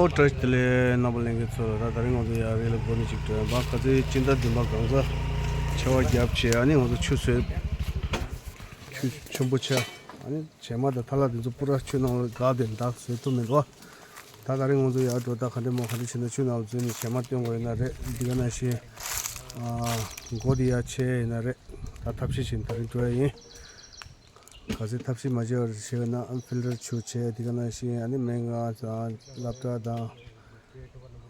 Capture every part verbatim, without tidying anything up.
ཨོ་བཀྲ་ཤིས་བདེ་ལེགས། རྣམ་པ་ལྷན་རྒྱས་ཚོ་ལ། ད་ད་རིང་ང་ཚོ་ཡར་རི་ལ་སྒོ་ནས་ཅིག་འགྲོ་ཡ། ང་ཁ་སང་སྤྱི་ཟླ་བདུན་པ་གང་ཚ་ཆར་པ་བརྒྱབ་བྱས། ཨ་ནི་ང་ཚོ་ཆུ་ཟོས། ཆུ་ཆེན་པོ་ཆགས། ཨ་ནི་བྱེ་མ་དང་ཐལ་བ་དེ་ཚོ་པུ་ར་ཆུ་ནང་ལ་འགག་སྟེ་འདག་བཟོས་ཐུབ་མི་འདུག་ད་ད་རིང་ང་ཚོ་ཡར་འགྲོ། ད་ག་འདྲ་མོ་ག་འདྲ་བྱས་ན་ཆུ་ནང་ལ་འཛུལ་ནས་བྱེ་མ་སྟོན་དགོས་ཡོད་ན་རེད། འདི་ག་ནང་བཞིན་ཨ་སྒོ་དེ་ཡར་ཕྱེ་ཡིན་ན་རེད། ད་ཐབས་ཤེས་བྱས་ནས་ད་རིང་འགྲོ་ཡ་ཡིན། གལ་སྲིད་ཐབས་ཤེས་མ་བྱས་པར་བྱས་ན་ཨ་ཕིལ་ཊར་ཆུ་བྱས། འདི་ག་ནང་བཞིན་ཨ་ནི་སྨན་ཁང་དང་སློབ་གྲྭ་དང་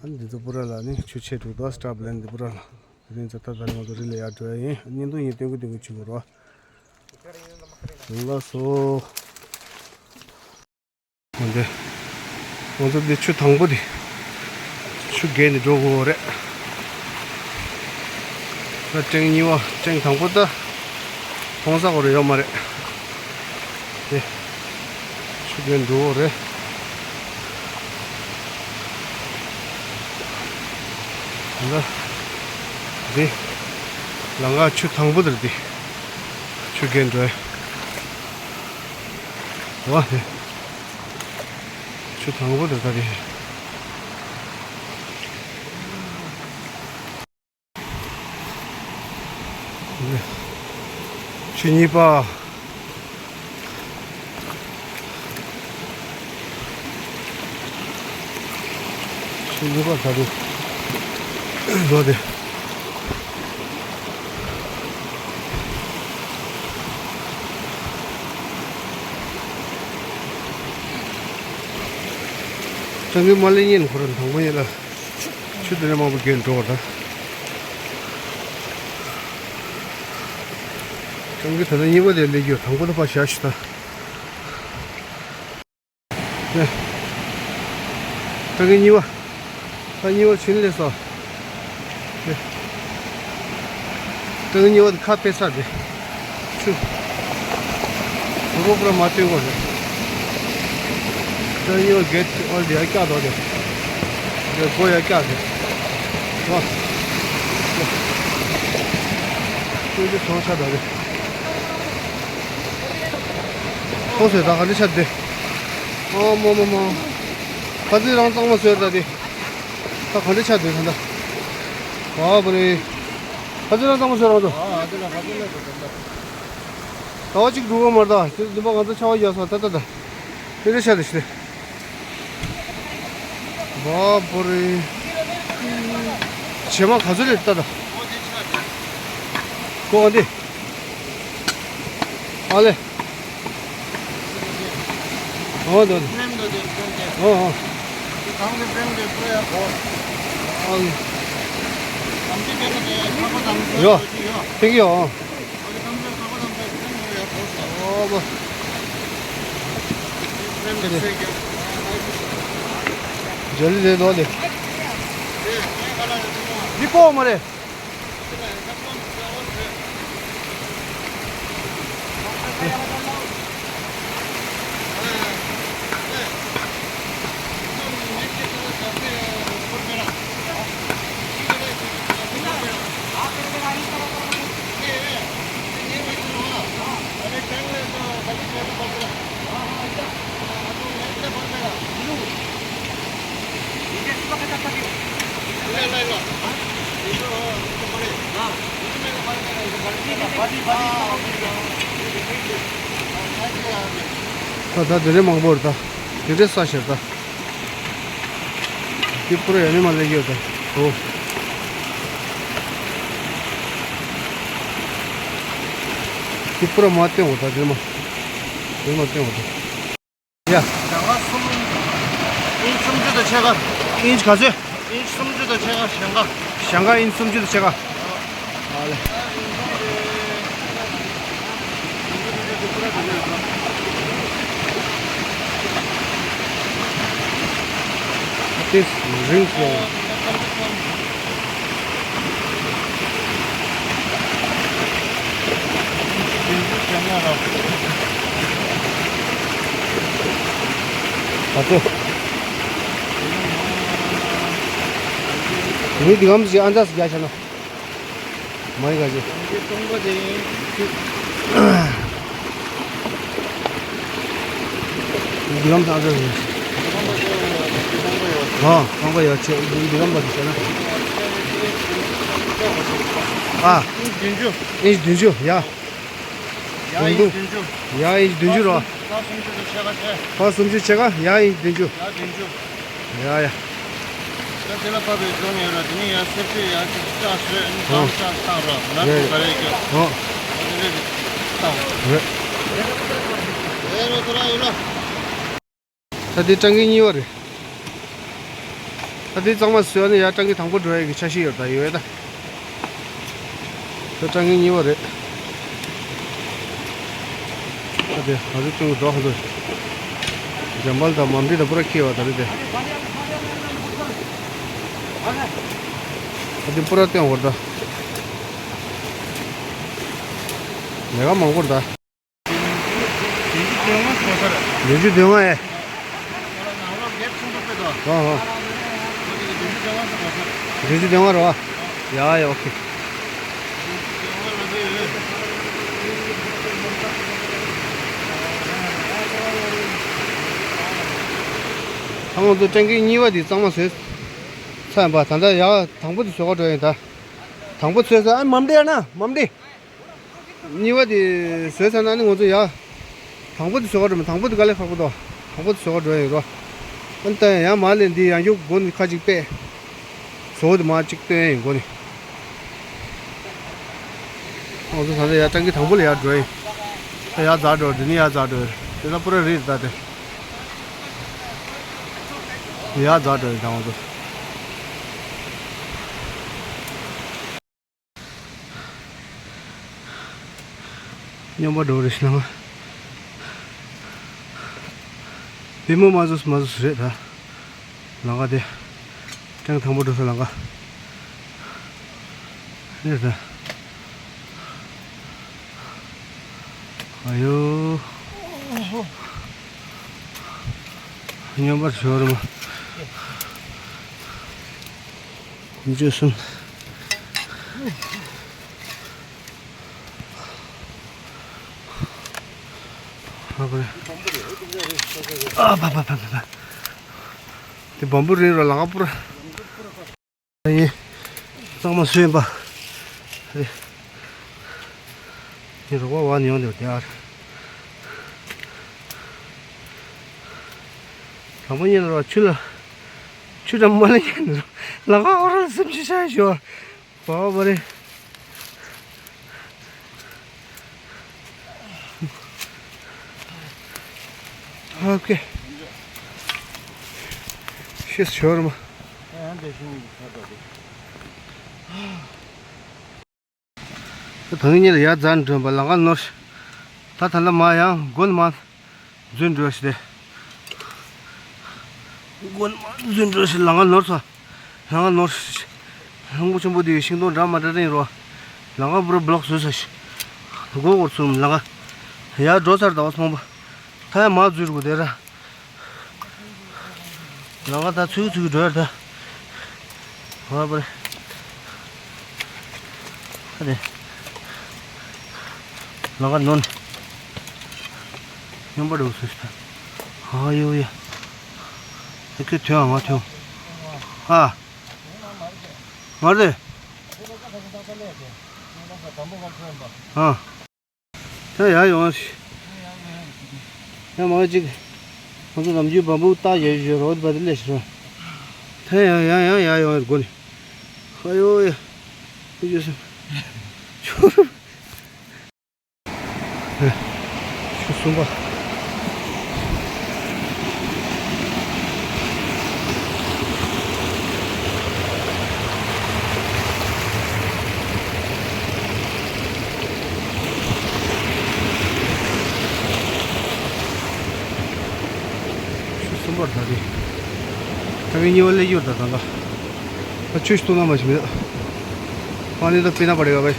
ཨ་ནི་འདི་ཚོ་པུ་ར་ལ་ནི་ཆུ་ཆད་འདུག་ད་སི་ཊར་བྷི་ལན་འདི་པུ་ར་ལ། དེ་རིང་ཚོ་ད་ད་རིང་ང་ཚོ་རི་ལ་ཡར་འགྲོ་ཡ་ཡིན། བརྙན་ཐུང་ཡིན་སྟོན་གི་སྟོན་གི་བྱེད་དགོས་རོགས། ལགས་སོ། འོན་ཏེ། ང་ཚོ་འདི་ཆུ་དང་པོ་དེ། ཆུ་བརྒལ་ནས་འགྲོ་དགོས་རེད། ད་ཀྲེང་གཉིས་པ། ཀྲེང་དང་པོ་ད། མཐོང་ས་གོ་རེ་ཡོད་མ་རེད། དེ། ཆུ་བརྒལ་འགྲོ་དགོས་རེད། ད། འདི། ལམ་ཁ་ཆུ་དང་པོ་དེ་རེད་དེ། ཆུ་བརྒལ་འགྲོ་ཡ། འོ་དེ། ཆུ་དང་པོ་དེ་ད་དེ། ཆུ་གཉིས་པ། ཆུ་གཉིས་པ་ད་དེ། ལོ་དེ། ཀྲང་གི་མ་ལེ་ཉིན་ཁོ་རང་དང་པོ་ཡིན་ལ། ཆུ་དེ་ནས་མང་པོ་བརྒལ་འགྲོ་བ་ད། ཀྲང་གི་ད་ལྟ་གཉིས་པ་དེ་སླེབས་ཡོད། དང་པོ་ད་ཕར་བཞག་ཞུ་ད། ནས། ཀྲང་གི་གཉིས་པ། ད་གཉིས་པ་ཕྱིན་སླེབས་སོང་། ནས། ཀྲང་གི་གཉིས་པ་དེ་ཁ་ཕྱེ་ས་དེ། ཆུ། རོ་པུ་ར་མ་བཏོན་གོ་རེད། ཀྲང་གི་གཉིས་པ་གེ་ཊི་ཨོལ་དེ་ཡར་བཀྱག་འདུག་དེ། དེ་སྒོ་ཡར་བཀྱག་དེ། ཨོ། ཀྲང་གི་ཚོང་ཆ་ད་རེད། ཐོག་སེ་ད་ག་འདྲ་ཆགས་དེ། ཨོ་མོ་མོ་མོ། ཁ་ཚིག་རང་གཙང་མ་བཟོས་ད་དེ། ད་ག་འདྲ་ཆགས་དེ་ད་ད། ཨོ་བ་རེ། ཁ་ཚིག་རང་གཙང་མ་བཟོས་རང་དུ། ཨ་ཨ་དེ་ལ་ཁ་ཚིག་ལ་དེ་ད། ཟླ་བ་གཅིག་འགྲོ་གི་མ་རེད་ད། དེ་འདི་མ་ང་ཚོ་ཆར་པ་བརྒྱབ་སོང་ད་ད་ད། དེ་འདྲ་ཆགས་དེ་ཤི་དེ། བ་བ་རེ། བྱེ་མ་ག་ཚོད་རེད་ད་ད། ཀོ་ག་འདི། ཨ་ལེ། ཨོ་ད་ད། ཨོ་ཨོ། ཨ་ལེ། ཡོ། ཐེང་ཡོ། ཨོ་ལོ། ཇོ་ལི་རེད་ལོ་ལེ། འདི་ཀོ་མ་རེད། ད་ད་དེ་རིང་མང་པོ་རེད་ད། དེ་འདྲའི་ས་ཞིག་རེད་ད། དེ་པུ་ར་ཡ་ནི་མ་ལེགས་ཡོད་ད། འོ། དེ་པུ་ར་མ་བསྟན་འོ་ད་དེ་མ། དེ་མ་བསྟན་འོ་ད། ཡ། ཞང་ཁ་གསུམ། ཨིན་སུམ་ཅུ་དང་ཕྱེད་ཀ། ཨིན་ག་ཚོད། ཨིན་སུམ་ཅུ་དང་ཕྱེད་ཀ་ཞང་ཁ། ཞང་ཁ་ཨིན་སུམ་ཅུ་དང་ཕྱེད་ཀ། ཨ་ལེ། This rings. ད་ལྟ་མི་འདི་གམ་ཞིག་ཨ་འདྲ་ཞིག་རྒྱག་བྱས་ན། མ་ཡི་ག་ཞིག་འདི་ལམ་ཐག་ཚོད་རེད། ཨ། རྐང་པ་ཡར་ཆེ་འདི་རམ་པ་འདི་བྱས་ན། ཨ། ཨིན་ཅི་བདུན་ཅུ། ཨིན་ཅི་བདུན་ཅུ་ཡ། ཡ་ཨིན་ཅི་བདུན་ཅུ། ཡ་ཨིན་ཅི་བདུན་ཅུ་རོ། ཕར་སུམ་ཅུ་དང་ཕྱེད་ཀ་བྱས། ཕར་སུམ་ཅུ་ཕྱེད་ཀ། ཡ་ཨིན་ཅི་བདུན་ཅུ། ཡ་བདུན་ཅུ། ཡ་ཡ། ད་དེ་ལ་བབས་པའི་སྒྲོམ་ཡོད་ལ་དེ་ནི་ཡ་སེར་ཆུ་ཡ་ཅིག་ལྕགས་བཟོས་ནི་གང་ལྕགས་བཏང་རོགས་ནར་བུ་ག་རེ་སྐྱོ། ཨོ། ད་དེ་ལས་བཏང་། རེད། ཨེ་རོ་དོ་ར་ཡོད་ལ། ད་འདི་སྤྲང་ཀི་གཉིས་པ་རེད། ད་འདི་གཙང་མ་བཟོས་ནས་ཡར་སྤྲང་ཀི་དང་པོ་འགྲོ་ཡ་གི་འཆར་གཞི་ཡོད་ད་ཡོད་ད། ད་སྤྲང་ཀི་གཉིས་པ་རེད། ད་དེ་ང་ཚོ་སྤྲང་ཀི་འགྲོ་ཧ་ཚོ། འཇམ་དཔལ་དང་མམ་འབྲི་དང་པུ་ར་ཁྱེར་བ་ད་རེད་དེ། ད་འདི་པུ་ར་སྟོན་བར་ད། ལས་ཀ་མང་པོར་ད། བདུན་ཅུ་དོན་ལྔ་ཨེ། ཨོ་ཨོ། བདུན་ཅུ་དོན་ལྔ་རོ། ཡ་ཡ་ཨོ་ཁེ། ད་ང་ཚོ་སྤྲང་ཀི་གཉིས་པ་དེ་གཙང་མ་བཟོས་ཚར་ཡིན་པ། ད་ལྟ་ཡ་དང་པོ་དེ་བཟོ་ག་འགྲོ་ཡིན་ད། དང་པོ་བཟོས་ཚར། ཨ་མམ་འདྲེ་ཡ་ན་མམ་འདྲེ། གཉིས་པ་དེ་བཟོས་ཚར་ན་ནི་ང་ཚོ་ཡ། དང་པོ་དེ་བཟོ་ག་འགྲོ་མི་དང་པོ་དེ་དཀའ་ལས་ཁག་པོ་འདུག་དང་པོ་དེ་བཟོ་ག་འགྲོ་ཡིན་རོ། ཨ་ནི་ད་ཡང་མ་ལས་འདི་ཡང་ཡུག་སྒོ་ནས་ཁ་ཅིག་པས། བཟོ་དེ་མ་ཅིག་སྟོན་ཡིན་སྒོ་ནས། ང་ཚོ་ད་ལྟ་ཡ་སྤྲང་ཀི་དང་པོ་ལ་ཡར་འགྲོ་ཡིན། ད་ཡ་འཛར་འགྲོ་འདི་ནི་ཡ་འཛར་འགྲོ་ཡིན། དེ་ད་པུ་ར་རེད་ད་དེ། ཡ་འཛར་འགྲོ་ཡིན་ད་ང་ཚོ། སྨྱོན་པ་འགྲོ་རེད་ཤི་ལང་། པུས་མོ་མ་བཟོས་མ་བཟོས་རེད་ད། ལང་ཀ་དེ། སྤྲང་ཐང་པོ་འགྲོ་ས་ལང་ཀ། རེད་ད། ཨ་ཡོ། སྨྱོན་པར་ཤོར་མ། ཀུན་སྤྱོད་གསུམ། ཨ་བ་བ་བ་བ། དེ་བམ་པུ་རིང་རོ་ལང་པུར། ཡིན། གཙང་མ་སུ་ཡིན་པ། ཡིན་རོགས་པ་བ་ནི་ཡོང་དེ་བ་དེ་ཨ། ལང་པ་ཉིན་རོ་ཆུ་ལ། ཆུ་དང་མ་ལ་ཉན་རོ། ལང་ཀ་ཨོ་རོ་སེམས་ཆུ་ཤ་ཞོ། བ་བ་རེད། ཨོ་ཁེ། ཤེས་ཤོར་མ། ད་ངེད་གཉིས་ལ་ཡར་འཛར་འགྲོ་བ་ལང་ཀ་ནོར། ད་ད་ལ་མ་ཡང་དགོན་མ། འཛུལ་འགྲོ་ཞིག་སྟེ། དགོན་མ་འཛུལ་འགྲོ་ཞིག་ལང་ཀ་ནོར་སོ། ལང་ཀ་ནོར། ལྷུན་པོ་ཆེན་པོ་དེའི་ཤིང་སྡོང་འདྲ་མ་འདྲ་རིང་རོ། ལང་ཀ་པུ་ར་བློག་བཟོས་ས་ཞིག་སྒོ་སྐོར་ཚུར་ལང་ཀ་ཡར་འགྲོ་ཚར་ད་བ་སོང་པ། ད་ཡང་མ་འཛུལ་དགོས་དེ་ར། ལང་ཀ་ད་ཚུགས་ཚུགས་འགྲོ་ཡ་ད། ཧོ་པ་རེ། ཨ་དེ། ལང་ཀ་ནོན། སྨྱོན་པ་འགྲོ་སོང་ཞིག་ད། ཨ་ཡོ་ཡ། ཨ་ཁྱོད་ཐོན་ཨ་ང་ཐོན། ཨ། མ་རེད། ཨ། ད་ཡར་ཡོང་ཞིག་ཡང་མ་གཅིག་ང་ཚོ་ནམ་རྒྱུན་བམ་པུ་བཏགས་ཡོད་ཡོད་རོགས་པ་དེ་ལས་ཤི་རོ། ད་ཡང་ཡང་ཡང་ཡར་ཡོང་ཡོད་དགོ་ནི། ཨ་ཡོ་ཡ། ཨུ་ཅོ་སེམས། ཆུ་གསུམ་པ། ཆུ་གསུམ་པར་ད་རེད། ད་གིན་གཉིས་པ་སླེབས་ཡོད་ད་ད་ལ། ད་ཆུ་ཞིག་བཏུང་ན་མ་ཞིག་མེད། ཨ་ནི་ད་དཔེ་ན་པ་རེད་ག་བས།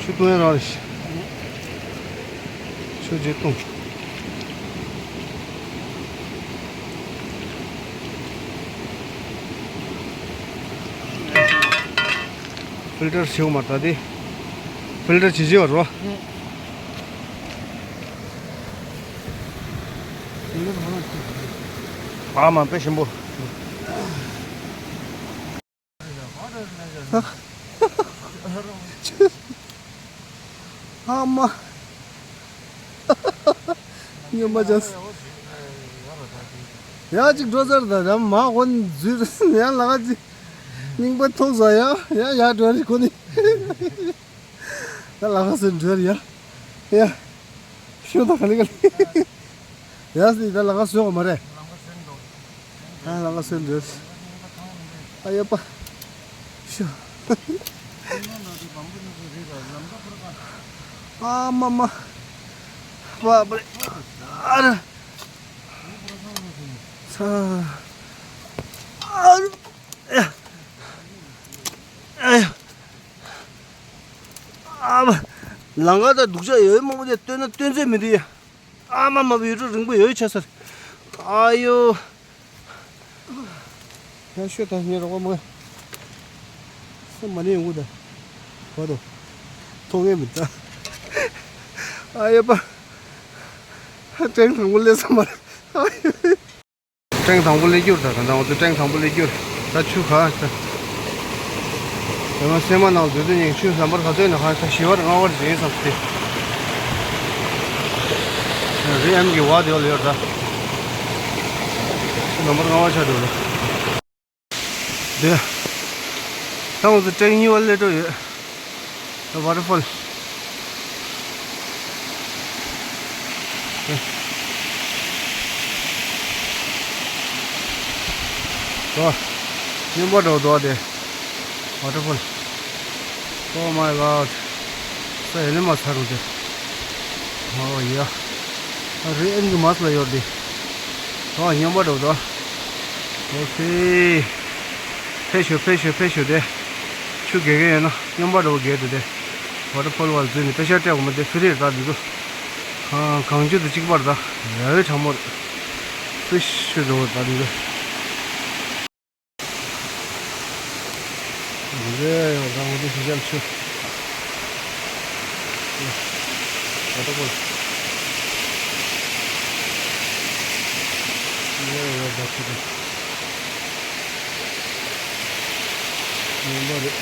ཆུ་བཏུང་ཡ་རང་རེད། ཆུ་རྗེས་བཏུང་། ཕིལ་ཊར་བྱེད་དགོས་མ་རེད་ད་དེ། ཕིལ་ཊར་བྱེད་བྱེད་པ་རོ། ཨ། ཨ་མ་དཔེ་ཞིམ་པོ། ཨ་མ། སྨྱོན་པ་ཅན། ཡ་གཅིག་འགྲོ་ཚར་ད་ར་མ་གོན་འཛུལ་ཡང་ལ་ག་ཅིག་རྙིང་པ་ཐོག་ཟ་ཡ་ཡ་ཡ་འགྲོ་རི་ཁོ་ནི། ད་ལ་ག་སེ་འགྲོ་རི་ཡ་ཡ། ཤོད་ད་ག་ལེ་ག་ལེ། ཡ་སི་ད་ལ་ག་སོ་ག་མ་རེད། ཨ་ལ་ག་སོན་འདྲེར། ཨ་ཡོད་པ། ཤོ། ཨ་མ་མ། པ་པ་རེ། ཨ་ར། ཚ། ཨ་ར། ཨ་ཡ། ཨ་མ། ལང་ཀ་ད་སྡུག་ཅག་ཡོད་མང་པོ་དེ་སྟོན་ན་སྟོན་ཚོད་མི་འདུག་ཡ། ཨ་མ་མ་བུ་ཡུལ་གྲུ་རིང་པོ་ཡོད་ཆ་སར། ཨ་ཡོ། ཡང་ཤོད་ད་ངས་རོགས་པ་མ། སེམས་མ་ནས་ཡོང་གི་ད། བ་དོ། ཐོག་ངས་མི་ད། ཨ་ཡོ་པ། ཧ་ཀྲེང་དང་པོ་ལས་ས་མ་རེད། ཨ་ཡོ། ཀྲེང་དང་པོ་ལས་རྒྱུར་ད་ད་ང་ཚོ་ཀྲེང་དང་པོ་ལས་རྒྱུར་ད་ཆུ་ཁ་ད། དེ་མ་སེམས་མ་ནང་འཛུལ་དུས་ཉིན་ཆུ་ལམ་བར་ག་ཚོད་ན་ཁ་ད་བཞི་བར་ལྔ་བར་ཟིན་བསམ་སྟེ། རི་ཨེམ་གྱི་བ་དེ་ལ་ཡོད་ད། ཆུ་ལམ་བར་ལྔ་བར་ཆགས་འདུག་ལ། དེ། ད་ང་ཚོ་ཀྲེང་གཉིས་བར་སླེབས་འགྲོ་ཡོད། ད་ཝ་ཊར་ཕོལ། ཨོ། སྨྱོན་པ་འདྲ་བོ་འདུག་དེ། ཝ་ཊར་ཕོལ། Oh my god. ས་ཡ་ལེ་མ་ཚ་རུ་དེ། ཨོ་ཡ། ཨ་རི་ཨེམ་གི་མ་སླ་ཡོད་དེ། ཨོ་སྨྱོན་པ་འདྲ་བོ་འདུག་ཨོ་ཁེ། ཕེབས་ཤོག་ཕེབས་ཤོག་ཕེབས་ཤོག་དེ། ཆུ་རྒལ་གི་ཡོད་ན་སྨྱོན་པ་འདྲ་བོ་རྒལ་འདུག་དེ། ཝ་ཊར་ཕོལ་བར་འཛུལ་ནས་པེ་ཤ་སྤྲད་དགོས་མ་དེ་ཕི་རིར་ད་འདི་ཚོ། ཨ་གངས་ཆུ་དེ་གཅིག་པར་ད། ཡ་ཝེ་གྲང་མོ་རེད། ཕི་ཤུ་འདྲ་བོ་ད་འདི་ཚོ། འདི་ཡང་རང་འདི་ཞིག་ཤམ་ཆུ། ད་ལྟ་ཁོ། འདི་ཡང་ཡོད་ད་ཆུ་དེ། ཡོད་མ་རེད།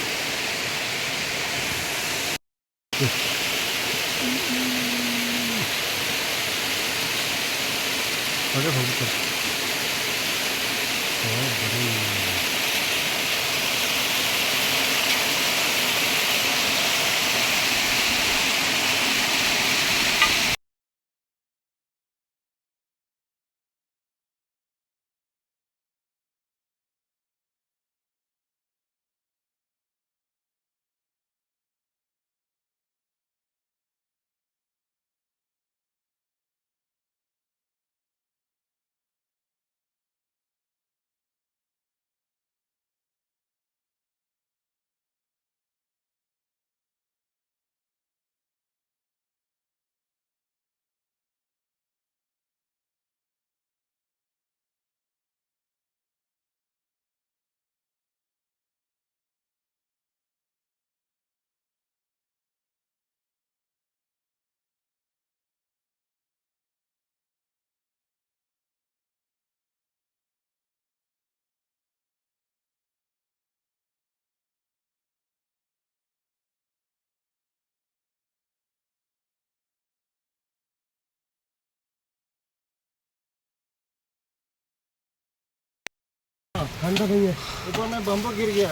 ठंडा नहीं है। ऊपर में बम्बू गिर गया।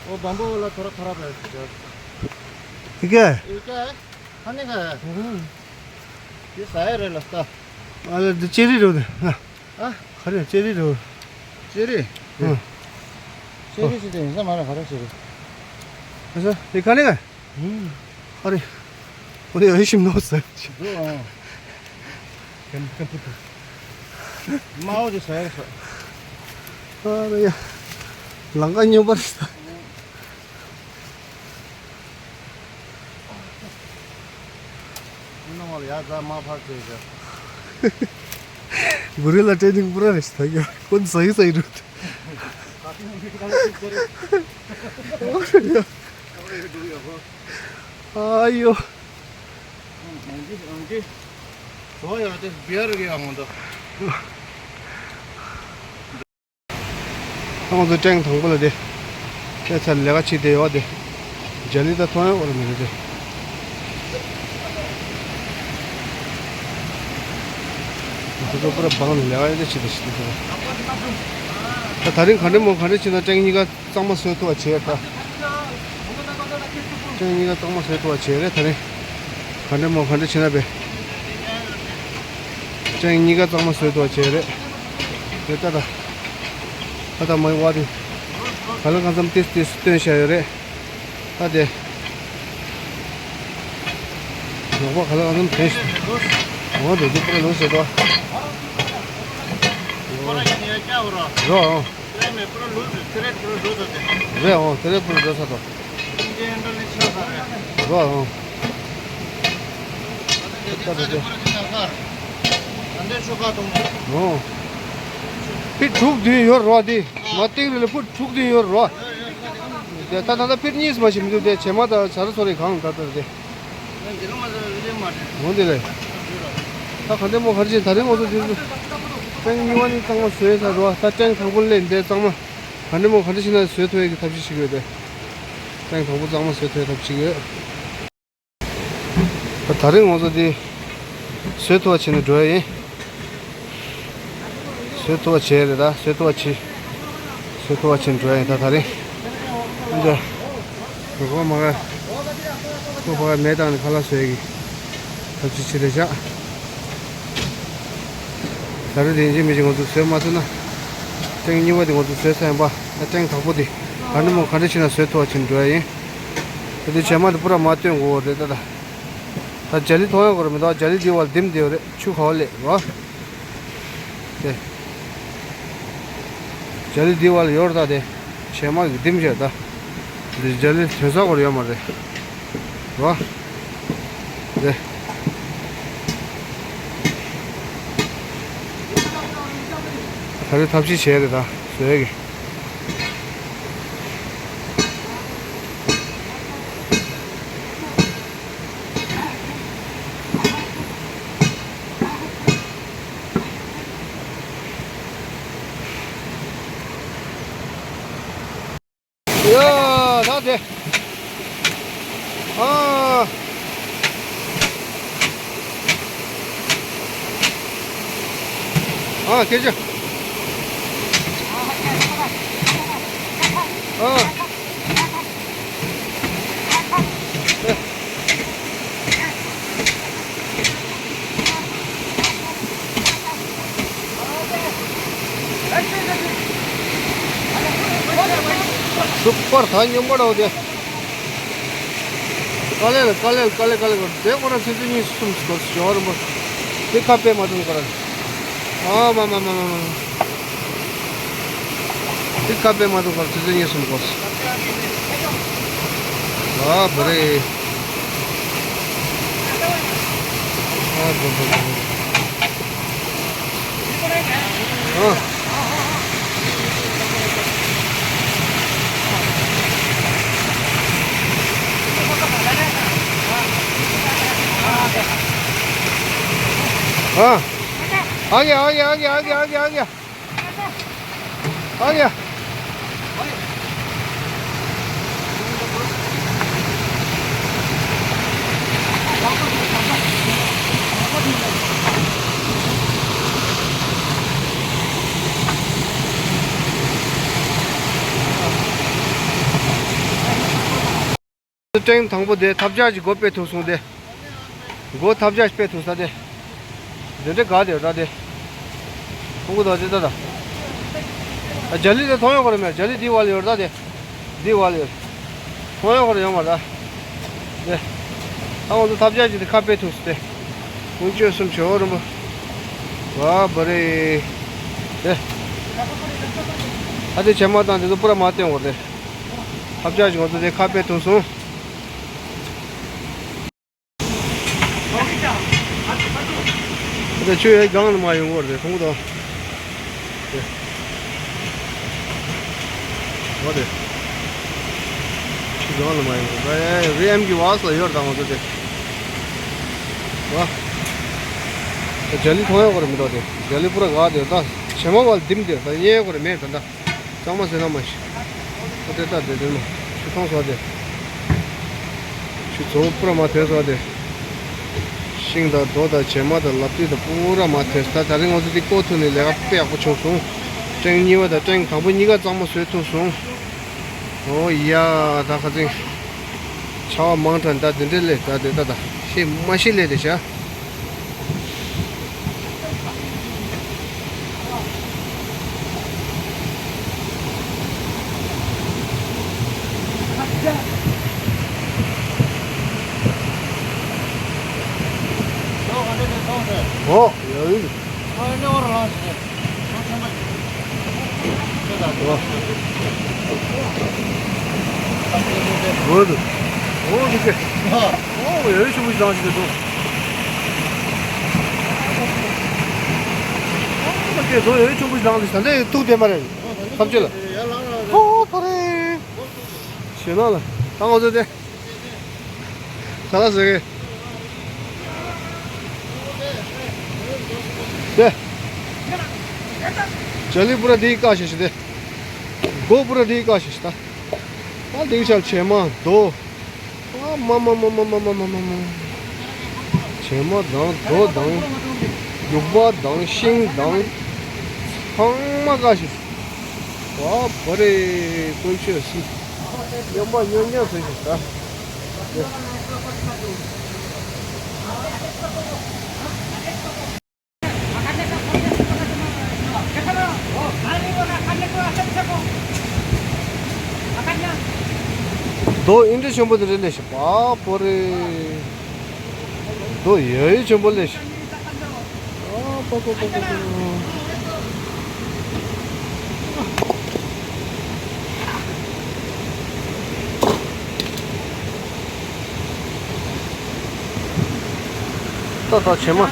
वो बम्बू वाला थोड़ा खराब है। ठीक है। ये क्या है? खाने का है? हम्म। ये शायर है लगता। अरे, तो चेरी रोड है ना? हाँ? अरे, चेरी रोड। चेरी? हाँ। चेरी से तो ऐसा मारा, हरा चेरी। अच्छा, ये खाने का है? हम्म। अरे, अरे, ऐसे में नौ सौ। दो, हाँ। कम, कम, कम। माओ जो शायर सा। अरे, या। लंका न्यू पर। ཡ་ཟ་མ་ཕར་བྱས་ཟ། Gorilla training पूरा रिश्ता गया। कौन सही सही रूट। आयो। ཟོ་ཡ་དེ་བེར་གི་ཡང་འདུག་ང་ཚོ་ཀྲེང་དང་པོ་ལ་དེ་ཁྱད་མཚར་ལས་ཀ་བྱེད་བསྡད་ཡོད་དེ། རྒྱ་ལི་ད་མཐོང་ཡོད་རེད་མི་རེད་དེ། ང་ཚོ་པུ་ར་བང་ནས་ལས་ཀ་ཡོད་དེ་བྱེད་དེ་བྱེད་དེ། ད་ད་རིང་ག་འདྲ་མོ་ག་འདྲ་བྱེད་ན་ཀྲེང་གཉིས་ཀ་གཙང་མ་བཟོས་ཐུབ་པ་བྱས་ད། ཀྲེང་གཉིས་ཀ་གཙང་མ་བཟོས་ཐུབ་པ་བྱས་རེད་ད་རིང་། ག་འདྲ་མོ་ག་འདྲ་བྱེད་ན་བས། ཀྲེང་གཉིས་ཀ་གཙང་མ་བཟོས་ཐུབ་པ་བྱས་རེད། དེ་ལྟ་ད། ད་ད་མ་ཡི་བ་དེ། ག་ལ་གང་འཚམ་ཏིས་ཏིས་སྟོན་བྱ་ཡོད་རེད། ད་དེ། ནོག་པ་ག་ལ་གང་འཚམ་དེ། འོ་དེ་དེ་པུ་ར་ལོ་ཟེར་ཏོ། རོ། རེད་འོང་དེ་རེད་པུ་ར་འགྲོ་ས་ཏོ། རོ་འོང་། འོང་། ཕི་དྲུག་བདུན་ཡོད་རོ་དེ། མ་སྟེང་རེ་ལ་ཕུ་དྲུག་བདུན་ཡོད་རོ། དེ་ད་ད་ད་ཕིར་གཉིས་མ་ཞིག་མི་འདུག་དེ་བྱེ་མ་ད་བྱ་ར་སོ་རེ་གང་ད་ད་དེ། འོང་དེ་ལས། ད་ག་འདྲ་མོ་ག་འདྲ་བྱེད་ད་རིང་ང་ཚོ་དེ་ཚོ། ཀྲེང་གཉིས་པ་ནི་གཙང་མ་བཟོས་ཚར་རོ། ད་ཀྲེང་དང་པོ་སླེབས་འདས་གཙང་མ། ག་འདྲ་མོ་ག་འདྲ་བྱེད་ན་བཟོས་ཐུབ་ཡས་ཀྱི་ཐབས་ཤེས་བྱེད་ཀྱི་ཡོད་དེ། ཀྲེང་དང་པོ་གཙང་མ་བཟོས་ཐུབ་ཡས་ཐབས་བྱེད་ཀྱི་ཡོད། ད་ད་རིང་ང་ཚོ་འདི་བཟོས་ཐུབ་པ་བྱས་ནས་འགྲོ་ཡ་ཡིན། བཟོས་ཐུབ་པ་བྱས་རེད་ད་བཟོས་ཐུབ་པ་བྱས། བཟོས་ཐུབ་པ་བྱས་ནས་འགྲོ་ཡ་ཡིན་ད་ད་རིང་། ཨ་འདྲ། རུ་ཁོག་མ་ག་ཁོ་ཕ་མེ་བཏང་ནས་ཁ་ལག་བཟོ་ཡ་གི་ཐབས་ཤེས་བྱེད་རེད་ཤག་ད་རེས་དེ་ཡིན་གཅིག་མིན་གཅིག་ང་ཚོ་བཟོས་མ་ཐུབ་ན། ཀྲེང་གཉིས་པ་དེ་ང་ཚོ་བཟོས་ཚར་ཡིན་པ། ད་ཀྲེང་དང་པོ་དེ་ག་འདྲ་མོ་ག་འདྲ་བྱས་ན་བཟོས་ཐུབ་པ་བྱས་ནས་འགྲོ་ཡ་ཡིན། དེ་དུས་བྱེ་མ་དེ་པུ་ར་མ་སྟོན་དགོས་རེད་ད་ད། ད་རྒྱ་ལི་མཐོང་ཡོད་དགོས་རེད་མི་འདུག་རྒྱ་ལི་དེ་བར་ལྡེམ་བསྡད་ཡོད་རེད་ཆུ་ག་བ་ལས་རོ། དེ། རྒྱ་ལི་དེ་བར་ཡོད་རེད་ད་དེ། བྱེ་མ་གི་ལྡེམ་བྱས་ད། འདི་རྒྱ་ལི་ཐོན་ས་སྐོར་ཡོད་མ་རེད། རོ། དེ། ད་རེས་ཐབས་ཤེས་བྱས་རེད་ད་བཟོས་གི། ཡ། ད་དེ། ཨ། ཨ། སྐད་ཆ། ཨ། སུ་པར་ཐག་ཉེ་མོ་འདྲ་བོ་དེ། དཀའ་ལས་ལ་དཀའ་ལས་ལ་དཀའ་ལས་དཀའ་ལས་དཀའ་ལས་དེ་ཁོ་རང་ཆུ་ཚོད་གཉིས་གསུམ་སྐོར་ཞོར་རིང་པོ། དེ་ཁ་དཔེ་མ་ཐུབ་ཁོ་རང་། ཨ་མ་མ་མ་མ་མ། དེ་ཁ་དཔེ་མ་ཐུབ་ཁོ་རང་ཆུ་ཚོད་གཉིས་གསུམ་སྐོར། ཨ་བ་རེ། ཨ་བ་བ་བ་བ། ཨ། ཨ། ཨ་ཡ་ཨ་ཡ་ཨ་ཡ། ཨ་ཡ། ཀྲེང་དང་པོ་དེ་ཐབས་ཆག་ཅིག་སྒོ་ཕྱེ་ཐུབ་སོང་སྟེ། སྒོ་ཐབས་ཆག་ཅིག་ཕྱེ་ཐུབ་ས་དེ། དེ་འདྲ་དགའ་དེ་ད་དེ། ཁོང་ཁུ་ད་དེ་ད་ད། ཨ་རྒྱ་ལི་དེ་མཐོང་ཡོད་གོ་རེད་མེད། རྒྱ་ལི་འདི་བ་ལ་ཡོད་ད་དེ། འདི་བ་ལ་ཡོད། མཐོང་ཡོད་གོ་རེད་ཡོང་མ་ད། དེ། ད་ང་ཚོ་ཐབས་ཆག་ཅིག་དེ་ཁ་ཕྱེ་ཐུབ་སོང་སྟེ། ཀུན་སྤྱོད་གསུམ་བྱེད་འོ་རིན་པོ། བ་བ་རེ། དེ། ཨ་དེ་བྱེ་མ་དང་དེ་ཚོ་པུ་ར་མ་བསྟན་འོ་དེ། ཐབས་ཆག་ཅིག་ང་ཚོ་དེ་ཁ་ཕྱེ་ཐུབ་སོང་། དེ་ཆུ་ཡའི་སྒང་ལ་མ་ཡོང་བར་དེ་ཁོང་དང་། དེ། འོ་དེ། ཆུ་སྒང་ལ་མ་ཡོང་བར་ཨེ་རི་ཨེམ་གྱི་བ་སླ་ཡོད་དང་འོ་དེ། བ། དེ་རྒྱ་ལི་མཐོང་ཡོད་གོ་རེད་མི་འདུག་དེ་རྒྱ་ལི་པུ་ར་ག་དེ་ད་བྱེ་མ་བ་ལ་ལྡེམ་དེ་ད་རྙེད་ཡོད་གོ་རེད་མེད་ད་ད། གཙང་མ་ཟེར་ན་མ་ཤི། ཨོ་དེ་ལྟ་དེ་དེ་མ་ཆུ་ཐོང་སོ་དེ། ཆུ་ཚོ་པུ་ར་མ་ཐོན་སོ་དེ། ཤིང་དང་རྡོ་དང་བྱེ་མ་དང་ལབ་ཏི་དང་པུ་ར་མ་ཐོན་སོ། ད་ད་རིང་ང་ཚོ་འདི་བཀོག་ཐུབ་ནས་ལས་ཀ་དཔེ་ཡག་པོ་བྱུང་སོང་། ཀྲེང་གཉིས་པ་དང་ཀྲེང་དང་པོ་གཉིས་ཀ་གཙང་མ་བཟོས་ཐུབ་སོང་། ཨོ་ཡ། ད་ཁ་ཚིག་ཆར་པ་མང་དྲགས་ད་དེ་འདྲས་ལས་ད་དེ་ད་ད་ཤེས་མ་ཤེས་ལས་དེ་བྱ། ཨོ་ཡ་ཡིན། ཨོ་ཡ་ཡིན། ཨོ་འདུག་ཨོ་འདུག་གེ། ཨོ་ཡ་ཡིན་ཆུང་ངུ་ཞིག་ལངས་ཤིག་གེ་འདུག་ཨོ་མ་གེ་འདུག་ཡ་ཡིན་ཆུང་ངུ་ཞིག་ལངས་ཤིག་ད་ལྟ་ཐུག་བསྡད་མ་རེད། ཐབས་ཇུས་ལ། ཨོ་ཕ་རེད། ཞེ་ན་ལ་ད་ང་ཚོ་དེ། ས་ལ་ཟེར་གི། དེ། ཇ་ལི་པུ་ར་དེའི་ཀ་ཞེ་ཞེ་དེ། སྒོ་པུ་ར་དེའི་ཀ་ཞེ་ཞེ་ད། ད་དེའི་ཆ་བྱེ་མ་རྡོ། ཨ་མ་མ། བྱེ་མ་དང་རྡོ་དང་། རྒྱུག་པ་དང་ཤིང་དང་། ཚང་མ་ཀ་ཞེ་ཞེ། བ་བ་རེ་ཀུན་སྤྱོད་སྲིད། སྨྱོན་པ་སྨྱོན་སྨྱོན་ཟེར་ཞིག་ད། རྡོ་ཨིན་དྲ་ཆེན་པོ་དེ་རེད་ལས་ཞིག་བ་བ་རེ། རྡོ་ཡ་ཡི་ཆེན་པོ་ལས་ཞིག་ཨ་པ་པ་པ་པ་པ། ཏག་ཏག་བྱེ་མ།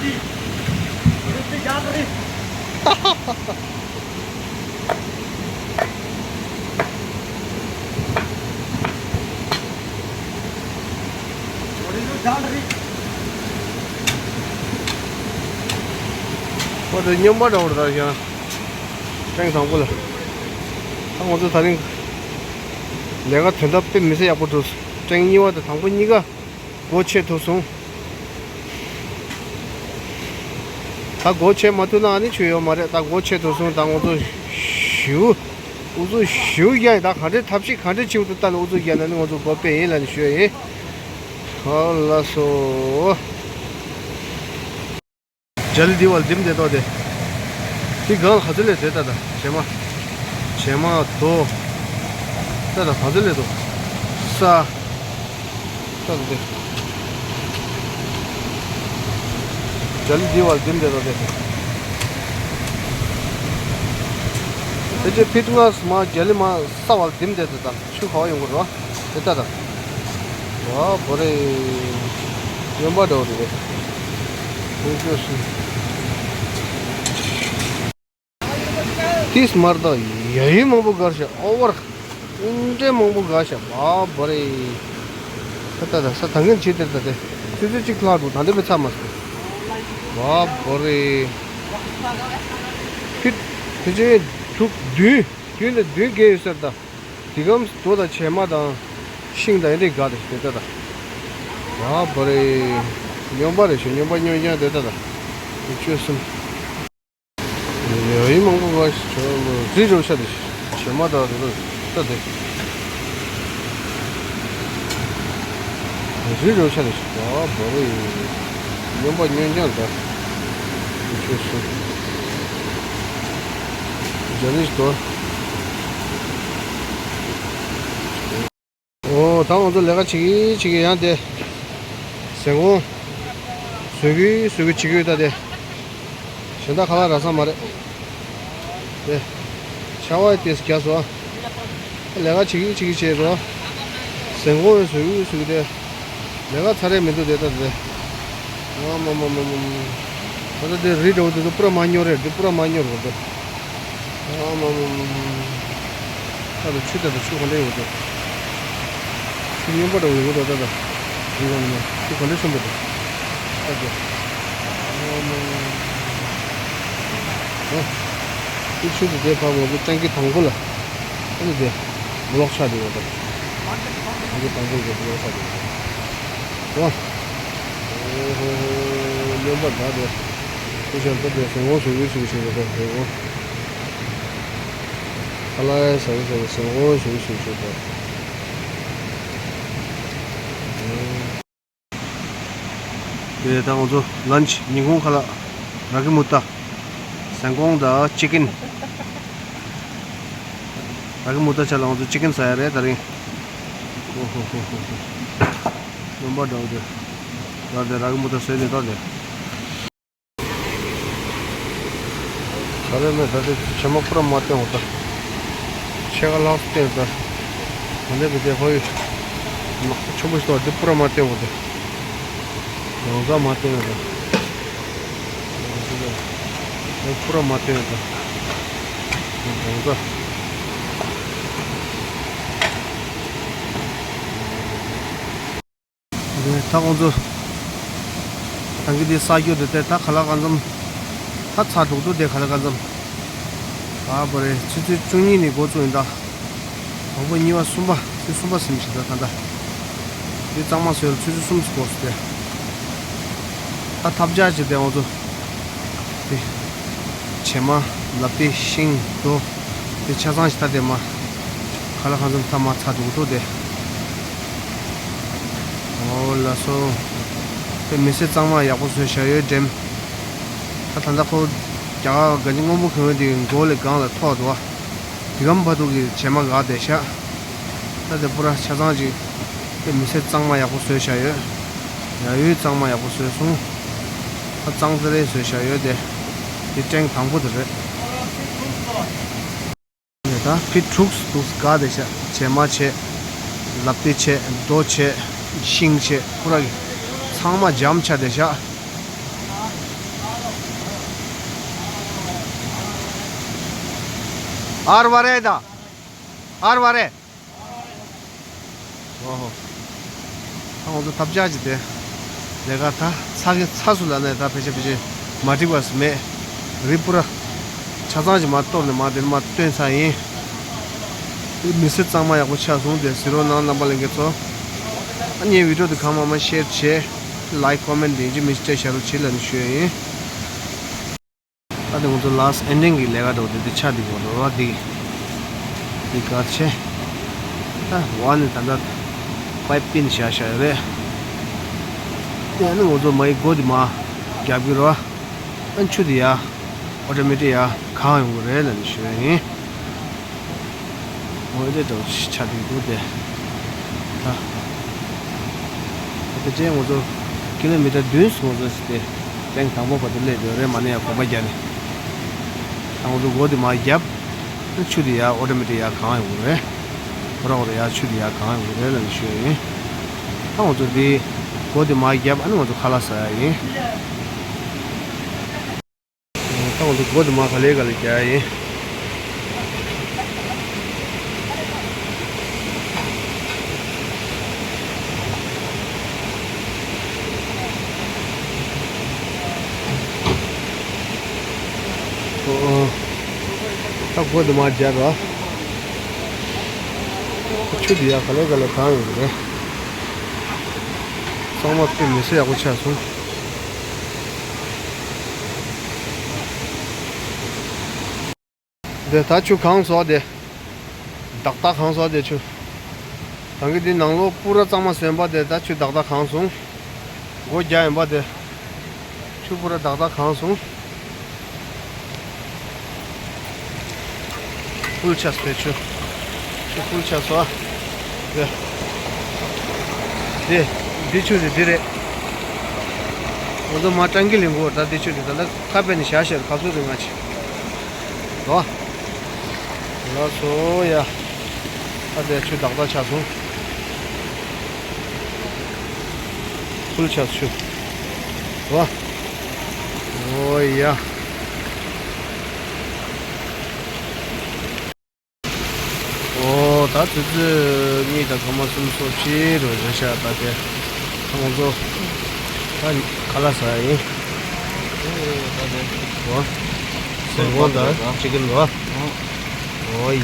ཁོ་ཚོ་སྨྱོན་པ་འདྲ་བོ་རེད་ད་ཡང་། ཀྲེང་དང་པོ་ལ། ད་ང་ཚོ་ད་རིང་ལས་ཀ་དོན་དག་དཔེ་མི་སྲིད་ཡག་པོ་འགྲུབ། ཀྲེང་གཉིས་པ་དང་དང་པོ་གཉིས་ཀ་སྒོ་ཕྱེ་ཐུབ་སོང་། ད་སྒོ་ཕྱེ་མ་ཐུབ་ན་ཨ་ནི་ཆོས་ཡོད་མ་རེད། ད་སྒོ་ཕྱེ་ཐུབ་སོང་། ད་ང་ཚོ་ཞུ། ཨུ་ཚུགས་ཞུ་རྒྱག་ཡིན། ད་ག་འདྲའི་ཐབས་ཤེས་ག་འདྲའི་བྱེད་དུ་ལྟ་ནས་ཨུ་ཚུགས་རྒྱག་ན་ནི་ང་ཚོ་སྒོ་ཕྱེ་ཡིན་ལབ་ནས་ཞུ་ཡ་ཡིན། ཧ་ལ་སོ། ཇ་ལི་འདི་བ་ལ་འདིམ་བསྡད་དོ་དེ། དེ་སྒང་ལ་ག་ཚོད་ལས་བསྡད་ད་ད་བྱེ་མ། བྱེ་མ་དོ། ད་ད་ག་ཚོད་ལས་དོ། ས། ད་ད་དེ། ཇ་ལི་འདི་བ་ལ་འདིམ་བསྡད་དོ་དེ། དེ་རྗེས་ཕི་ཏུ་ནས་མ་ཇ་ལི་མ་ས་བ་ལ་འདིམ་བསྡད་དོ་ད། ཆུ་ག་བ་ཡོང་གི་རེད་བ། དེ་ལྟ་དང་།། བ་བོ་རེ། སྨྱོན་པ་འདྲ་བོ་རེད། ཁོང་ཁྱོད་སུ། ཏིས་མར་དང་ཡ་ཡི་མང་པོ་གར་ཤག་ཨོ་བར། ཨིན་འདྲེ་མང་པོ་གར་ཤག་བ་བོ་རེ། ད་ལྟ་ད་ས་ད་ངན་བྱེད་དེར་ད་དེ། ཆུ་ཚོད་གཅིག་ལྷག་འདུག་ད་འདི་བས་ཚར་མ་སོང་། བ་བོ་རེ། ཕིཊ། དེ་ཆེན་དྲུག་བདུན། བདུན་ལ་བདུན་བརྒལ་ཡོད་ཟེར་ད། དེ་གམ་རྡོ་དང་བྱེ་མ་དང་། ཤིང་དང་ཨེ་འདྲས་དགའ་དེ་དེ་ལྟ་དང་། བ་བ་རེ། སྨྱོན་པ་རེ་ཞིག་སྨྱོན་པ་སྨྱོན་ཀྱང་དེ་ལྟ་དང་། དེ་ཆོས་སུམ། ཡ་ཡི་མང་པོ་བ་ཞིག་ཆོ་རི་རོ་ཤ་དེ་བྱེ་མ་དང་རི་རོ་ལྟ་དེ། རི་རོ་ཤ་དེ་བ་བ་རེ། སྨྱོན་པ་སྨྱོན་ཀྱང་དེ་ཆོས་སུམ། ཇ་ལི་ཞིག་དོ། ཨོ་ད་ང་ཚོ་ལས་ཀ་བྱེད་ཀྱི་བྱེད་ཀྱི་ཡང་དེ། ཟན་གོང་། བཟོ་གི་བཟོ་གི་བྱེད་ཀྱི་ཡོད་ད་དེ། གཞན་དག་ཁ་ལག་རག་ས་མ་རེད། དེ། ཆར་པ་དེས་རྒྱག་སོ། ལས་ཀ་བྱེད་ཀྱི་བྱེད་ཀྱི་བྱེད་རོ། ཟན་གོང་བཟོ་གི་བཟོ་གི་དེ། ལས་ཀ་ཚར་རེ་མི་འདུག་དེ་ད་དེ། ཨ་མ་མ་མ་མ་མ། ད་ལྟ་དེ་རི་འདྲ་བོ་དེ་ཚོ་པུ་ར་མ་ཉོ་རེད། དེ་པུ་ར་མ་ཉོ་རེད་དེ། ཨ་མ་མ་མ་མ། ད་ལྟ་ཆུ་ད་ལྟ་ཆུ་ག་འདྲ་ཡོད་དེ། ཆུ་སྨྱོན་པ་འདྲ་བོ་ཡོད་ད་ད་ད། དེ་ག་ནས་ཆུ་ག་འདྲ་ཆེན་པོ་དེ། ད་དེ། ཨ་མ་མ་མ། ཨ། དེ་ཆུ་དེ་དེ་ཕར་ང་ཚོ་ཊེང་ཀི་དང་པོ་ལ། ཨ་ནི་དེ་བུ་ལོག་ཆགས་དེ་ཡོད་དོ། ཨ་ནི་དང་པོ་དེ་བུ་ལོག་ཆགས་དེ་ཡོད་དོ། ཨོ་ཧོ་ཧོ། སྨྱོན་པ་འདྲ་དེ། ཁུ་ཤར་ཏོ་དེ་ཟེར་ངོ་ཟེར་གི་ཟེར་གི་ཟེར་གི་ཟེར་གི་ཟེར་གི། ཁ་ལ་ཟེར་གི་ཟེར་གི་ཟེར་ངོ་ཟེར་གི་ཟེར་གི་ཟེར་གི། དེ་ད་ང་ཚོ་ལན་ཆི་ཉིན་གུང་ཁ་ལག་ར་གི་མུ་ཏ། ཟན་ཀོང་དང་ཅི་ཀིན། ར་གི་མུ་ཏ་ཆ་ལ་ང་ཚོ་ཅི་ཀིན་ཟ་ཡ་རེད་ད་རིང་། ཨོ་ཧོ་ཧོ་ཧོ་ཧོ། སྨྱོན་པ་འདྲ་བོ་དེ། ད་དེ་ར་གི་མུ་ཏ་ཟོས་ནས་ད་དེ། ད་རེས་ནས་ད་ལྟའི་བྱེ་མ་པུ་ར་མ་བསྟན་འོ་ད། ཕྱེད་ཀ་ལྷག་བསྟན་ད། ད་ལྟའི་བི་དེ་ཧོ་ཡི། ནག་པོ་ཆེན་པོ་ཞིག་འདུག་འདི་པུ་ར་མ་བསྟན་འོ་ད། རང་ཙག་མ་བསྟན་འོ་ད། འདི་པུ་ར་མ་བསྟན་འོ་ད། རང་ཙག་རེད་ད་ཁོང་ཚོ། ད་གི་དེ་ས་རྒྱུ་དེ་དེ་ད་ཁ་ལག་གང་འཚམ། ད་ཚ་དྲུག་དྲུག་དེ་ཁ་ལག་གང་འཚམ། ཨ་བ་རེད་ཆུ་ཚོད་བཅུ་གཉིས་ནས་འགོ་བཙུགས་ཡིན་ད། དང་པོ་གཉིས་པ་གསུམ་པ་ཚེས་གསུམ་པ་ཟིན་ཞིག་ད་ད་ད། དེ་གཙང་མ་བཟོས་ལ་ཆུ་ཚོད་གསུམ་ཙམ་འགོར་སོང་དེ། ད་ཐབ་ཆག་ཅིག་དེ་ཁོང་ཚོ། དེ། བྱེ་མ། ལབ་ཏི་ཤིང་རྡོ། དེ་ཆ་ཚང་ཞིག་ད་དེ་མ། ཁ་ལག་གང་འཚམ་ཐ་མ་ཚ་འདུག་འདུག་དེ། ཨོ་ལ་སོ། དེ་མི་སེར་གཙང་མ་ཡག་པོ་བཟོས་བཞག་ཡོད་འགྲེམ། ད་ད་ལྟ་ཁོ། རྒྱ་གར་ག་ཅི་སྔོན་པོ་གང་ཡོད་དེ་མགོ་ལས་སྒང་ལ་ཐོག་འདུག་བ། དེ་གམ་བར་དུ་གི་བྱེ་མ་འགག་བསྡད་ཤག་ད་དེ་པུ་ར་ཆ་ཚང་ཅིག་དེ་མི་སེར་གཙང་མ་ཡག་པོ་བཟོས་བཞག་ཡོད། ཡ་ཡོད་གཙང་མ་ཡག་པོ་བཟོས་སོང་། ད་གཙང་ཙེ་རེ་བཟོས་བཞག་ཡོད་དེ། དེ་ཐེངས་དང་པོ་དེ་རེད། ད་ཕི་དྲུག་དུ་དགའ་བསྡད་ཤག་བྱེ་མ་བྱས། ལབ་ཏི་བྱས་རྡོ་བྱས། ཤིང་བྱས་པུ་ར་གི་ཚང་མ་འཇམ་ཆགས་བསྡད་ཤག་ཨར་བ་རེ་ད། ཨར་བ་རེ། ཨོ་ཧོ། ད་ང་ཚོ་ཐབ་ཆག་ཅིག་དེ། ལས་ཀ་ད་ཚ་གི་ཚ་སུ་ལ་ནས་ད་ཕལ་ཆེར་ཕལ་ཆེར་མ་འགྲིག་པ་སུ་མེད། རི་པུ་ར། ཆ་ཚང་ཅིག་མ་གཏོར་ནས་མ་དེ་ནས་མ་བཏོན་ཚར་ཡིན། དེ་མི་སེར་གཙང་མ་ཡག་པོ་ཆགས་སོང་དེ་གཟིགས་རོགས་གནང་རྣམ་པ་ལྷན་རྒྱས་ཚོ། ཨ་ངའི་བི་ཌིའོ་དེ་གང་མང་མང་ཤེར་བྱེད། ལའིཀ་ཀོ་མེན་ཊི་དེ་ཡིན་གཅིག་མིན་གཅིག་སྤྲད་བཞག་རོགས་བྱེད་ལབ་ནས་ཞུ་ཡ་ཡིན། ད་དེ་ང་ཚོ་ལཱ་སི་ཊི་ཨེན་ཌིང་གི་ལས་ཀ་འགྲོ་དེ་དེ་ཆ་དེ་གོ་རོ་བ་དེ། དེ་གར་ཆེ། ད་བ་ནི་ད་ལྟ་པའིབ་པིན་བཞག་བཞག་ཡོད་རེད། དེ་ནི་ང་ཚོ་མ་ཡི་སྒོ་དེ་མ་རྒྱབ་གི་རོ། ཨ་ཆུ་དེ་ཡ། ཨོ་ཏོ་མེ་ཊིག་ཡ་གང་ཡོང་གི་རེད་ལབ་ནས་ཞུ་ཡ་ཡིན། འོ་དེ་འདྲ་ཆ་དེ་འདུག་སྟེ། ད། ད་ལྟ་ཅན་ང་ཚོ་ཀི་ལོ་མི་ཊར་བདུན་ཙམ་ང་ཚོ་ཞིག་སྟེ། ཐེངས་དང་པོ་བར་དུ་སླེབས་ཡོད་རེད་མ་ནས་ཡ་གོམ་པ་རྒྱག་ནས། ད་ང་ཚོ་སྒོ་དེ་མར་བརྒྱབ། ཆུ་དེ་ཡར་ཨོ་ཏོ་མེ་ཊིག་ཡར་གང་ཡོང་གི་རེད། ཁོ་ར་ཁོ་ར་ཡར་ཆུ་དེ་ཡར་གང་ཡོང་གི་རེད་ལབ་ནས་ཞུ་ཡ་ཡིན། ད་ང་ཚོ་དེ། སྒོ་དེ་མར་བརྒྱབ་ཨ་ནི་ང་ཚོ་ཁ་ལག་ཟ་ཡ་ཡིན། ད་ང་ཚོ་སྒོ་དེ་མར་ག་ལེ་ག་ལེ་རྒྱག་ཡ་ཡིན། ཨོ། ད་སྒོ་དེ་མར་རྒྱབ་ར། ཆུ་དེ་ཡར་ག་ལེ་ག་ལེ་གང་ཡོང་གི་རེད། ཚང་མ་དཔེ་མི་སྲིད་ཡག་པོ་ཆགས་སོང་། དེ་ད་ཆུ་གང་སོང་དེ། དག་དག་གང་སོང་དེ་ཆུ། ད་གིན་དེ་ནང་ལོགས་པུ་ར་གཙང་མ་སོན་པ་དེ་ད་ཆུ་དག་དག་གང་སོང་། སྒོ་རྒྱག་ཡིན་པ་དེ། ཆུ་པུ་ར་དག་དག་གང་སོང་། ཕུལ་ཆགས་སོང་ཆུ། ཆུ་ཕུལ་ཆགས་སོང་། དེ། དེ། འདི་ཆུ་དེ་འདི་རེད། ང་ཚོ་མ་ཀྲང་གི་ལིང་གོ་ད་འདི་ཆུ་དེ་ད་ལྟ་ཁ་པད་ནས་བཞག་བཞག་ག་ཚོད་རིང་ང་ཆེ། ལོ། ལ་སོ་ཡ། ད་དེ་ཆུ་དག་དག་ཆགས་སོང་། ཕུལ་ཆགས་ཆུ། ལོ། ཨོ་ཡ། ཨོ་ད་ཆུ་ཚོད་གཉིས་དང་སྐར་མ་གསུམ་སོ་གཅིག་རུ་རེད་ཤག་ད་དེ་ང་ཚོ་ད་ཁ་ལག་ཟ་ཡ་ཡིན། ཨོ་ཟན་ཀོང་དང་ཅི་ཀིན་རོ། ཨོ་ཡ།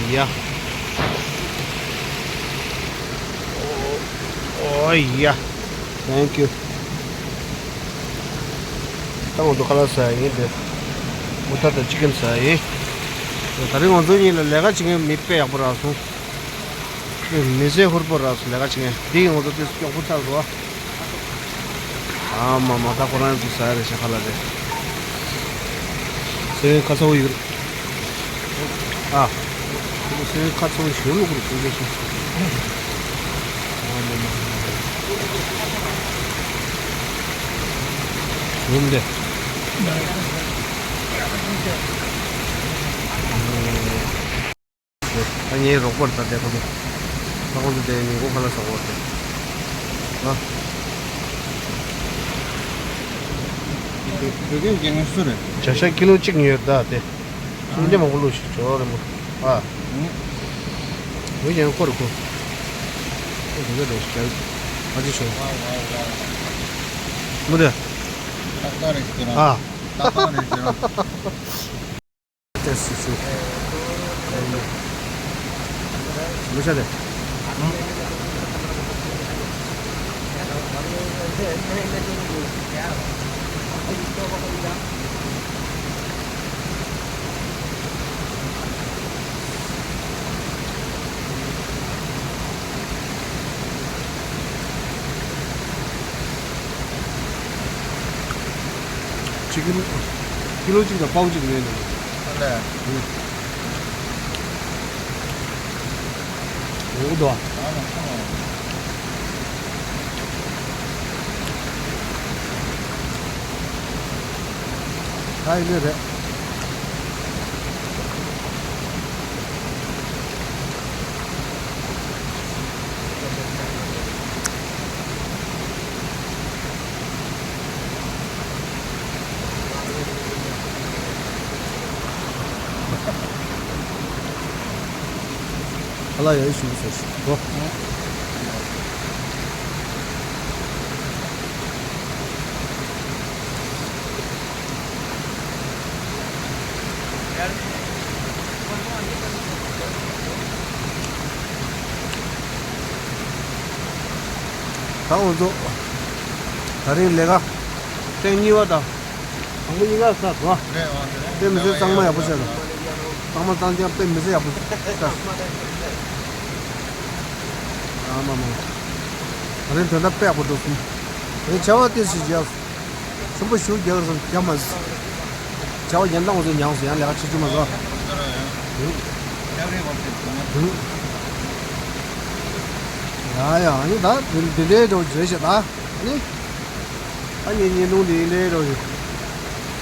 Oh yeah, thank you. ད་ང་ཚོ་ཁ་ལག་ཟ་ཡ་ཡིན་དེ། མུ་ཐ་དང་ཅི་ཀན་ཟ་ཡ་ཡིན། ད་རིང་ང་ཚོ་གཉིས་ལ་ལས་ཀ་བྱེད་མཁན་མི་དཔེ་ཡག་པོ་རག་སོང་། མི་ཚེ་ཧུར་པོ་རག་སོང་ལས་ཀ་བྱེད་མཁན་འདི་ཡིན། ང་ཚོ་དེ་མགྱོགས་པོ་ཚར་སོང་། ཨ་མ་མ། ད་ཁོ་རང་ཚོ་ཟ་ཡ་རེད་ཤག་ཁ་ལག་རེད། སེམས་ཁ་ཚ་བོ་ཡོད་རེད། ཨ། སེམས་ཁ་ཚ་བོ་ཞོར་ལུག་རེད་ཁོ་ཚོ་ཤི། ཨ་མ་མ། ཡོང་དེ། ད་ངའི་རོགས་པར་ད་བསྡད་ཁོ་ཚོ། ད་ཁོ་ཚོ་དེ་ཉིན་གུང་ཁ་ལག་ཟ་འོ་དེ། ཨ། བོད་སྐད་རྒྱག་མཁན་སུ་རེད། བྱ་ཤ་ཀི་ལོ་གཅིག་ཉོས་ད་དེ། སུམ་བརྒྱ་མང་པོ་བླུགས་ཤིག་ཇོ་རེད་མོ། ཨ། ཨང་། བོད་རྒྱལ་ཁོ་རེད་ཁོ། ཁོ་བོད་སྐད་འགྲོ་ཤིག་རྒྱག་ཨ་ཅེ་ཤོ། མོ་དེ། ཏག་ཏག་རེད་ཤི་རང་། ཨ། ཏག་ཏག་རེད་ཤི་རང་། ཏེ་སི་སི། མི་ཤ་དེ། ཅི་ཀི་ལོ། ཀི་ལོ་གཅིག་དང་པའོ་གཅིག་ལེན་ནས། ཨ་ལས། འོ་དོ། ད་ཡིན་ནི་རེད། ཁ་ལག་ཡག་ཞིག་ཟེར་ཞིག་གོ། ད་འོ་ཚོ། ད་རིང་ལས་ཀ། ཐེངས་གཉིས་པ་དང་། དང་པོ་གཉིས་ཀ་ཟ་དགོས། དཔེ་མི་སྲིད་གཙང་མ་ཡག་པོ་བྱས་ལ། གཙང་མ་གཙང་རྐྱང་དཔེ་མི་སྲིད་ཡག་པོ་བྱས། ཨ་མ་མ། ད་རིང་དོན་དག་དཔེ་ཡག་པོ་འགྲོ་སོང་། ད་རིང་བྱ་བ་ཏོག་ཙམ་བརྒྱབ། ཆེན་པོ་ཞུ་རྒྱག་སོང་རྒྱག་མ་སོང་། བྱ་བ་ཡན་ལྟ་ང་ཚོ་མྱངས་སོང་། ཡང་ལས་ཀ་བྱེད་རྒྱུ་མ་སོང་། ཡ་ཡ། ཨ་ནི་ད་འདི་འདྲའི་འགྲོ་རེད་ཤག་ད་ཨ་ནི། ཨ་ནི་ཉིན་དུང་འདི་འདྲའི་འགྲོ་རེད།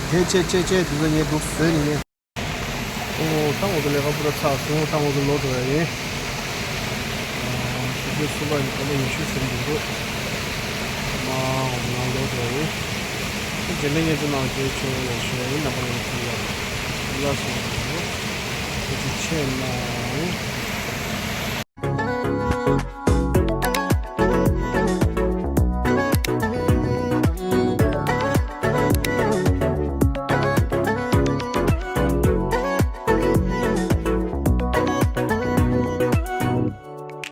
དེ་ཆེ་ཆེ་ཆེ་དེ་ཚོ་ངས་འདུག་བཟོས་ནས་ངས། ཨོ། ད་ང་ཚོ་ལས་ཀ་པུ་ར་ཚར་སོང་། ད་ང་ཚོ་ལོག་འགྲོ་ཡ་ཡིན། ཨ། ཆུ་ཚོད་གསུམ་པ་ཡིན། སྐར་མ་ཉི་ཤུ་ཟིན་འདུག་འདུག་མ་ང་ཚོ་ནང་ལོག་འགྲོ་ཡ་ཡིན། ཁྱེད་རྗེས་ལ་བརྙན་འཕྲིན་ནང་བསྐྱོད་ཆོག་ཡ་ཞུ་ཡ་ཡིན། རྣམ་པ་ལྷན་རྒྱས་ལ་ལགས་སོ། ཐུགས་རྗེ་ཆེ་གནང་།